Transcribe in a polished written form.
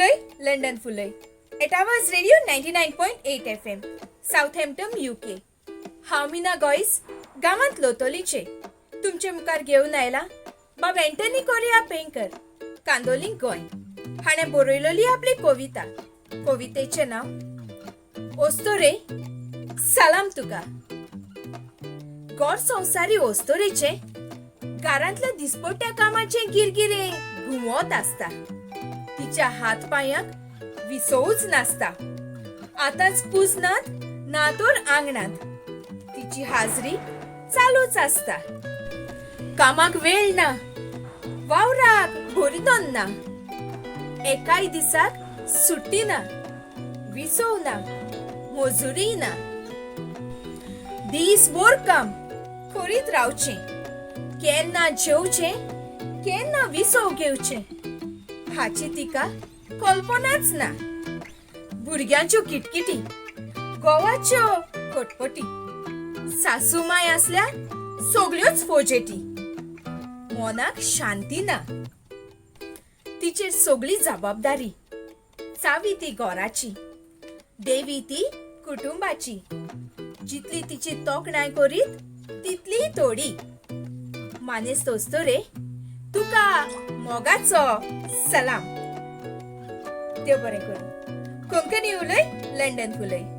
उलय, London फुलय. At Awaaz radio 99.8 FM, Southampton, UK. हांव मीना गोयस, गांवांत लोतोलीचे, तुमचे मुखार घेवन आयला बाब एंटनी कोरिया पेंकर, कांदोली, गोंय, हाणें बरयलेली आपली कविता. कवितेचें नांव ओस्तोरे सलाम तुका. गोर संवसारी ओस्तोरेचें घरांतल्या दिसपट्ट्या कामाचें गिरगिरे घुंवत आसता. तिच्या हात पांयांक विसवूच नासता. आतांच कुजनात ना तर आंगणांत तिची हाजरी चालूच आसता. कामाक वेळ ना, वावराक भरितन ना, एकाय दिसाक सुट्टी ना, विसव ना, मजुरी ना. दीसभर काम करीत रावचें. केन्ना जेवचें, केन्ना विसव घेवचें हाची तिका कल्पनाच ना. भुरग्यांच्यो किटकिटी, घोवाच्यो खटपटी, सासू माय आसल्यार सगल्योच फोजेटी. मनाक शांती ना. तिचेर सगळी जबाबदारी. चावी ती घराची, देवी ती कुटुंबाची. जितली तिची तोखणाय करीत तितली थोडी. मानेस्त रे, तुका मोगाचो सलाम. देव बरें करूं. कोंकणी उलय, लंडन फुलय.